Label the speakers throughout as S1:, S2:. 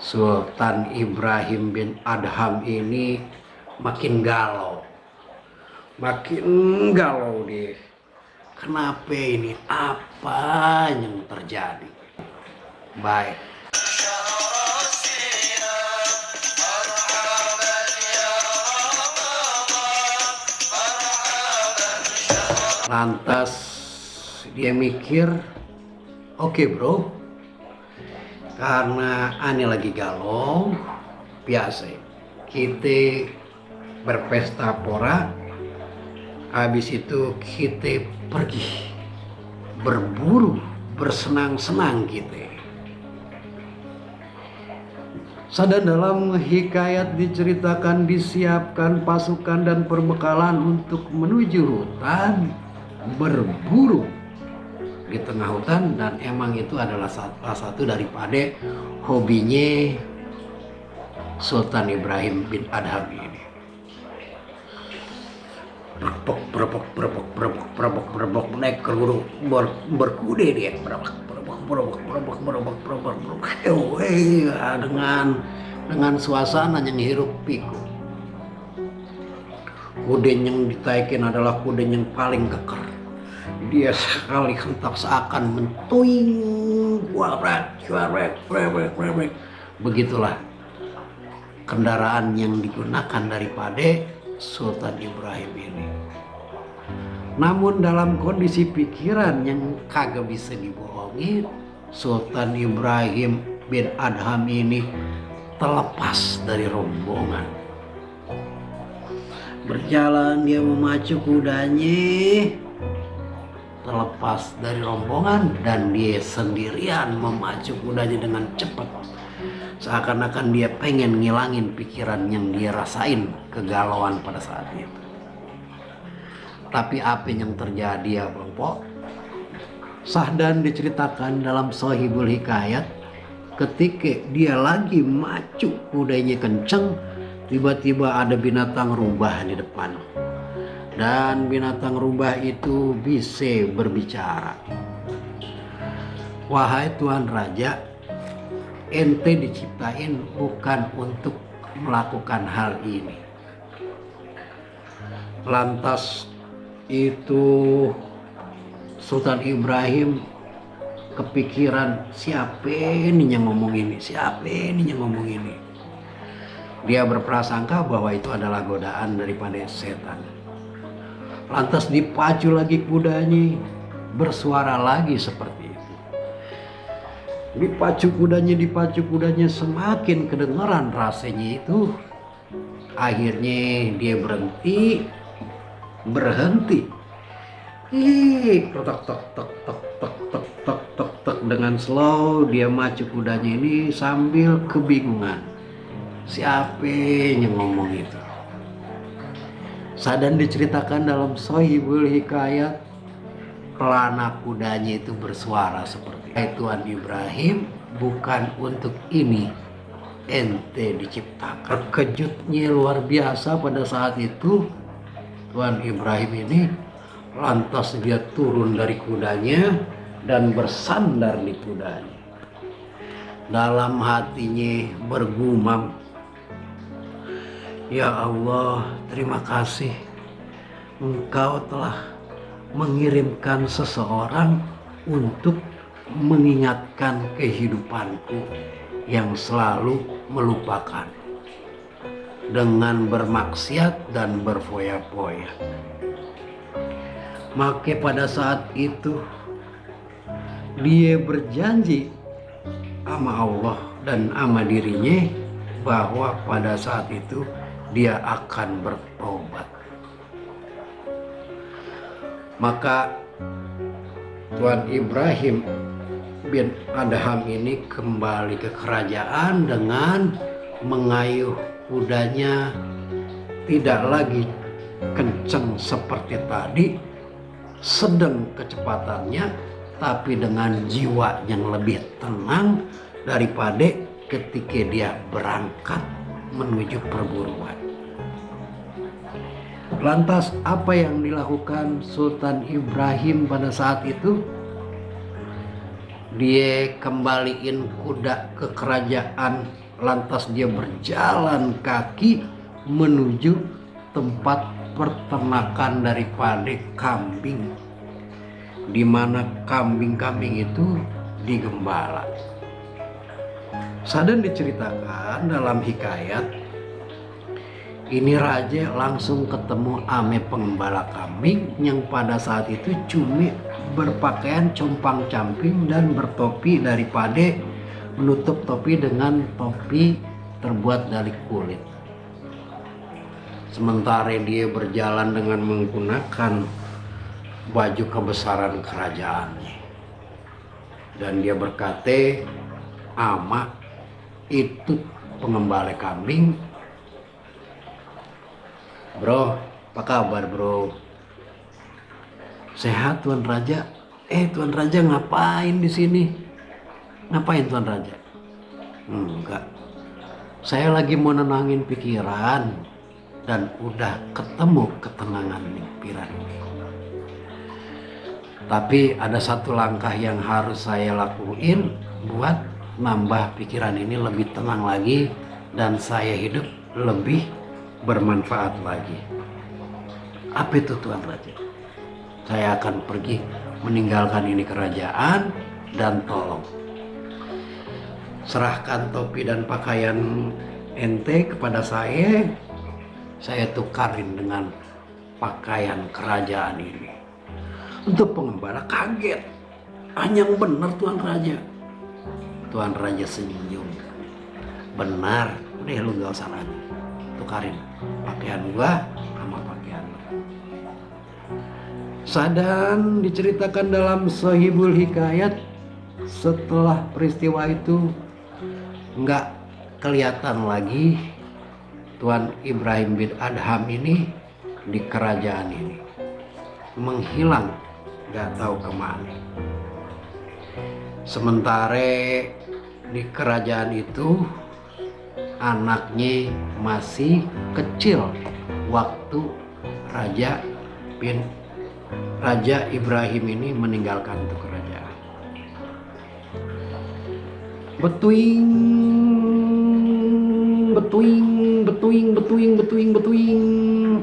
S1: Sultan Ibrahim bin Adham ini makin galau. Makin galau deh. Kenapa ini? Apa yang terjadi? Baik. Lantas dia mikir, oke bro, karena ane lagi galau, biasa kita berpesta pora, habis itu kita pergi berburu, bersenang-senang kita. Sadar dalam hikayat diceritakan disiapkan pasukan dan perbekalan untuk menuju hutan berburu di tengah hutan, dan emang itu adalah salah satu daripada hobinya Sultan Ibrahim bin Adham ini. Berebok naik ke gunung berkuda dia, berebok dengan suasana yang hiruk pikuk. Kuda yang ditaikin adalah kuda yang paling keker. Dia sekali hentak seakan mentuing, begitulah kendaraan yang digunakan daripada Sultan Ibrahim ini. Namun dalam kondisi pikiran yang kagak bisa dibohongin, Sultan Ibrahim bin Adham ini terlepas dari rombongan. Berjalan dia memacu kudanya, terlepas dari rombongan, dan dia sendirian memacu kudanya dengan cepat. Seakan-akan dia pengen ngilangin pikiran yang dia rasain, kegalauan pada saat itu. Tapi apa yang terjadi ya Bang Po? Sahdan diceritakan dalam Sahihul Hikayat, ketika dia lagi macu kudanya kenceng, tiba-tiba ada binatang rubah di depan. Dan binatang rubah itu bisa berbicara. Wahai Tuan Raja, ente diciptain bukan untuk melakukan hal ini. Lantas itu Sultan Ibrahim kepikiran, siapa ini yang ngomong ini? Siapa ini yang ngomong ini? Dia berprasangka bahwa itu adalah godaan daripada setan. Lantas dipacu lagi kudanya, bersuara lagi seperti itu. Dipacu kudanya, semakin kedengaran rasanya itu. Akhirnya dia berhenti. Tok dengan slow dia macu kudanya ini sambil kebingungan. Siapa yang ngomong itu? Sadan diceritakan dalam Sahihul Hikayat, pelana kudanya itu bersuara seperti, Tuan Ibrahim, bukan untuk ini ente diciptakan. Terkejutnya luar biasa pada saat itu Tuan Ibrahim ini. Lantas dia turun dari kudanya dan bersandar di kudanya. Dalam hatinya bergumam, ya Allah, terima kasih Engkau telah mengirimkan seseorang untuk mengingatkan kehidupanku yang selalu melupakan dengan bermaksiat dan berfoya-foya. Maka pada saat itu dia berjanji sama Allah dan sama dirinya bahwa pada saat itu dia akan bertobat. Maka Tuan Ibrahim bin Adham ini kembali ke kerajaan dengan mengayuh kudanya, tidak lagi kenceng seperti tadi, sedang kecepatannya, tapi dengan jiwa yang lebih tenang daripada ketika dia berangkat menuju perburuan. Lantas apa yang dilakukan Sultan Ibrahim pada saat itu? Dia kembaliin kuda ke kerajaan lantas dia berjalan kaki menuju tempat peternakan daripada kambing, di mana kambing-kambing itu digembala. Sadan diceritakan dalam hikayat ini raja langsung ketemu ame pengembala kambing yang pada saat itu cumi berpakaian compang-camping dan bertopi daripada menutup topi dengan topi terbuat dari kulit. Sementara dia berjalan dengan menggunakan baju kebesaran kerajaannya. Dan dia berkata, "Ama itu pengembala kambing." "Bro, apa kabar bro?" "Sehat Tuan Raja." Tuan Raja ngapain di sini?" "Ngapain Tuan Raja?" "Enggak, saya lagi mau nenangin pikiran dan udah ketemu ketenangan pikiran ini. Tapi ada satu langkah yang harus saya lakuin buat nambah pikiran ini lebih tenang lagi dan saya hidup lebih bermanfaat lagi." "Apa itu Tuan Raja?" "Saya akan pergi meninggalkan ini kerajaan dan tolong serahkan topi dan pakaian ente kepada saya tukarin dengan pakaian kerajaan ini." Untuk pengembala kaget, "Yang benar Tuan Raja." Tuan Raja senyum. "Benar, udah lu gak usah ragu, tukarin pakaian gua sama pakaian lu." Sadan diceritakan dalam Sahibul Hikayat, setelah peristiwa itu nggak kelihatan lagi Tuan Ibrahim bin Adham ini di kerajaan ini, menghilang nggak tahu kemana. Sementara di kerajaan itu anaknya masih kecil waktu Raja Ibrahim ini meninggalkan itu kerajaan. Betuing, betuing, betuing, betuing, betuing, betuing,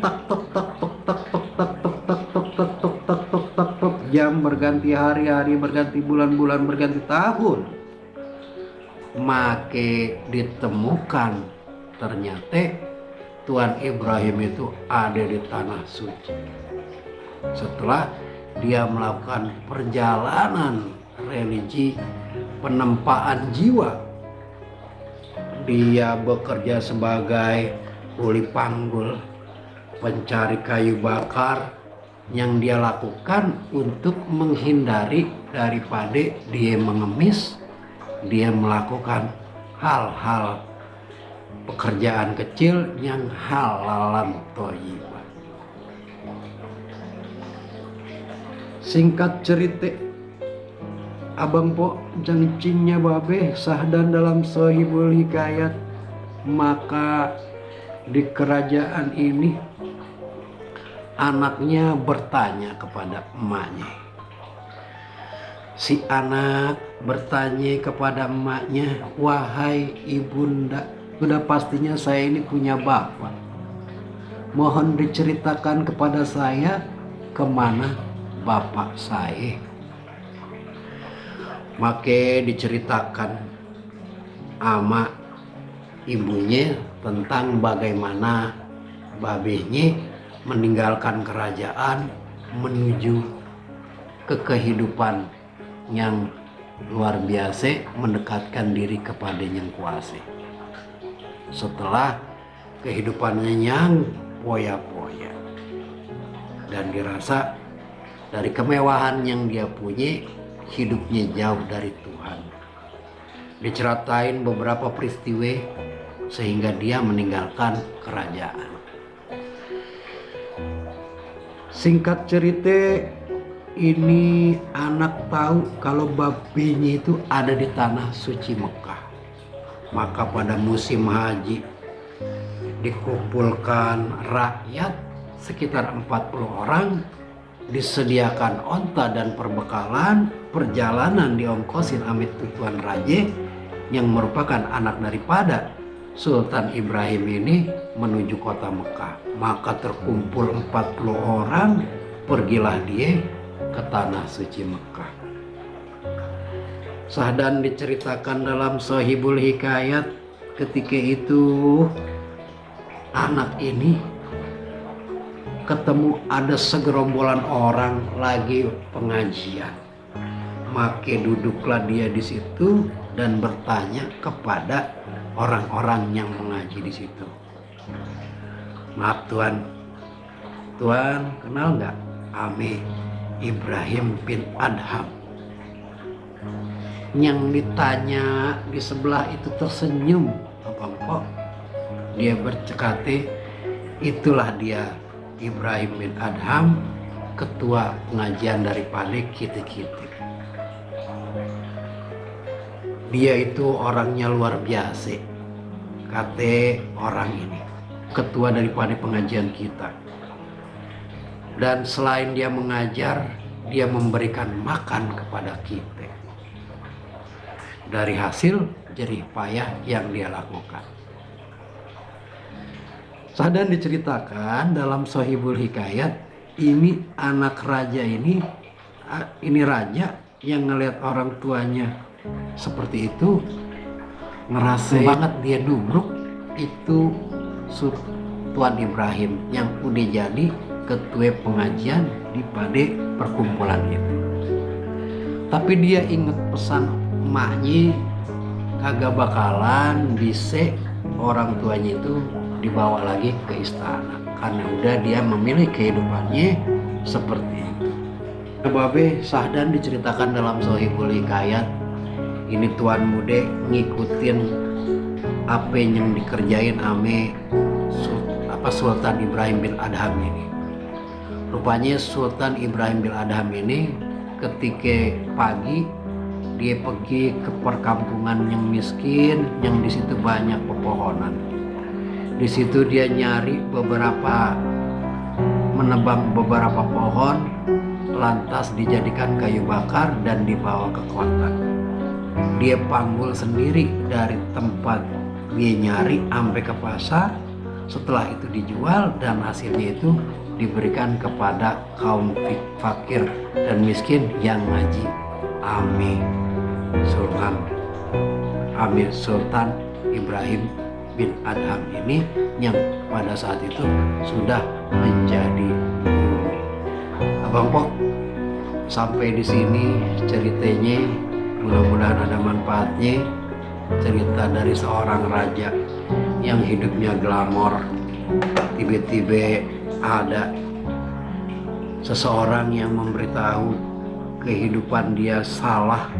S1: tak tok tak tok tak tok tak tok tak tok tak tok tak tok tak tok. Jam berganti hari, hari berganti bulan, bulan berganti tahun. Make ditemukan ternyata Tuan Ibrahim itu ada di tanah suci. Setelah dia melakukan perjalanan religi penempaan jiwa, dia bekerja sebagai kuli panggul, pencari kayu bakar, yang dia lakukan untuk menghindari daripada dia mengemis. Dia melakukan hal-hal pekerjaan kecil yang halalan thayyibah. Singkat cerita, Abang Po jangcingnya babe sahdan dalam Sahibul Hikayat. Maka di kerajaan ini anaknya bertanya kepada emaknya. Si anak bertanya kepada emaknya, "Wahai ibunda, sudah pastinya saya ini punya bapak. Mohon diceritakan kepada saya kemana bapak saya." Maka diceritakan ama ibunya tentang bagaimana babenya meninggalkan kerajaan menuju ke kehidupan yang luar biasa, mendekatkan diri kepada yang kuasa. Setelah kehidupannya yang poya-poya dan dirasa dari kemewahan yang dia punya, hidupnya jauh dari Tuhan. Diceritain beberapa peristiwa sehingga dia meninggalkan kerajaan. Singkat cerita, ini anak tahu kalau babinya itu ada di tanah suci Mekah. Maka pada musim haji dikumpulkan rakyat sekitar 40 orang, disediakan onta dan perbekalan, perjalanan diongkosin amit Tuan Raja yang merupakan anak daripada Sultan Ibrahim ini menuju kota Mekah. Maka terkumpul 40 orang, pergilah dia ke tanah suci Mekah. Sahdan diceritakan dalam Shahihul Hikayat, ketika itu anak ini ketemu ada segerombolan orang lagi pengajian. Maka duduklah dia di situ dan bertanya kepada orang-orang yang mengaji di situ. Maaf Tuan, Tuan kenal nggak Ame Ibrahim bin Adham? Yang ditanya di sebelah itu tersenyum, Abang Pok. Dia berkata, itulah dia Ibrahim bin Adham, ketua pengajian daripada kita-kita. Dia itu orangnya luar biasa, kata orang ini, ketua daripada pengajian kita. Dan selain dia mengajar, dia memberikan makan kepada kita dari hasil jerih payah yang dia lakukan. Sahdan diceritakan dalam Shahihul Hikayat, ini anak raja ini raja yang ngelihat orang tuanya seperti itu, ngerasa banget dia nubruk itu Tuan Ibrahim yang udah jadi ketua pengajian di pada perkumpulan itu. Tapi dia ingat pesan emaknya, kagak bakalan bisa orang tuanya itu dibawa lagi ke istana karena udah dia memilih kehidupannya seperti itu. Babe Sahdan diceritakan dalam Shahihul Hikayat, ini tuan muda ngikutin apa yang dikerjain ame Sultan Ibrahim bin Adham ini. Rupanya Sultan Ibrahim bin Adham ini ketika pagi dia pergi ke perkampungan yang miskin, yang di situ banyak pepohonan. Di situ dia menebang beberapa pohon, lantas dijadikan kayu bakar dan dibawa ke kota. Dia panggul sendiri dari tempat dia nyari sampai ke pasar. Setelah itu dijual dan hasilnya itu diberikan kepada kaum fakir dan miskin yang ngaji ame Sultan Ibrahim bin Adham ini, yang pada saat itu sudah menjadi guru. Abang Pok, sampai di sini ceritanya, mudah-mudahan ada manfaatnya. Cerita dari seorang raja yang hidupnya glamor, tiba-tiba ada seseorang yang memberitahu kehidupan dia salah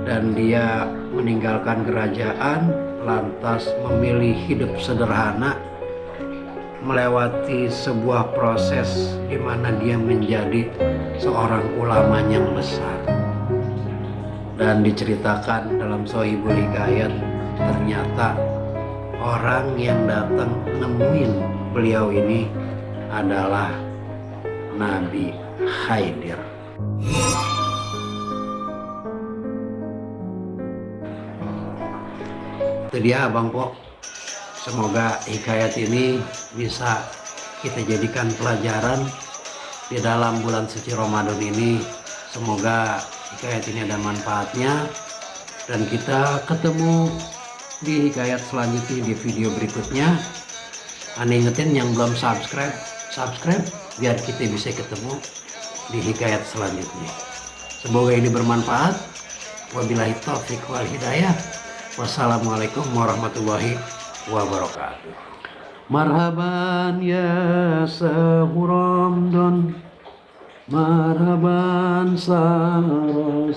S1: dan dia meninggalkan kerajaan, lantas memilih hidup sederhana, melewati sebuah proses di mana dia menjadi seorang ulama yang besar. Dan diceritakan dalam Shahihul Hikayat, ternyata orang yang datang nemuin beliau ini adalah Nabi Khidir. Itu dia Abang Pok, semoga hikayat ini bisa kita jadikan pelajaran di dalam bulan suci Ramadan ini. Semoga hikayat ini ada manfaatnya, dan kita ketemu di hikayat selanjutnya di video berikutnya. Ane ingetin yang belum subscribe biar kita bisa ketemu di hikayat selanjutnya. Semoga ini bermanfaat. Wabillahi taufiq wal hidayah. Wassalamualaikum warahmatullahi wabarakatuh. Marhaban ya sahur Ramadan, marhaban sarosiam.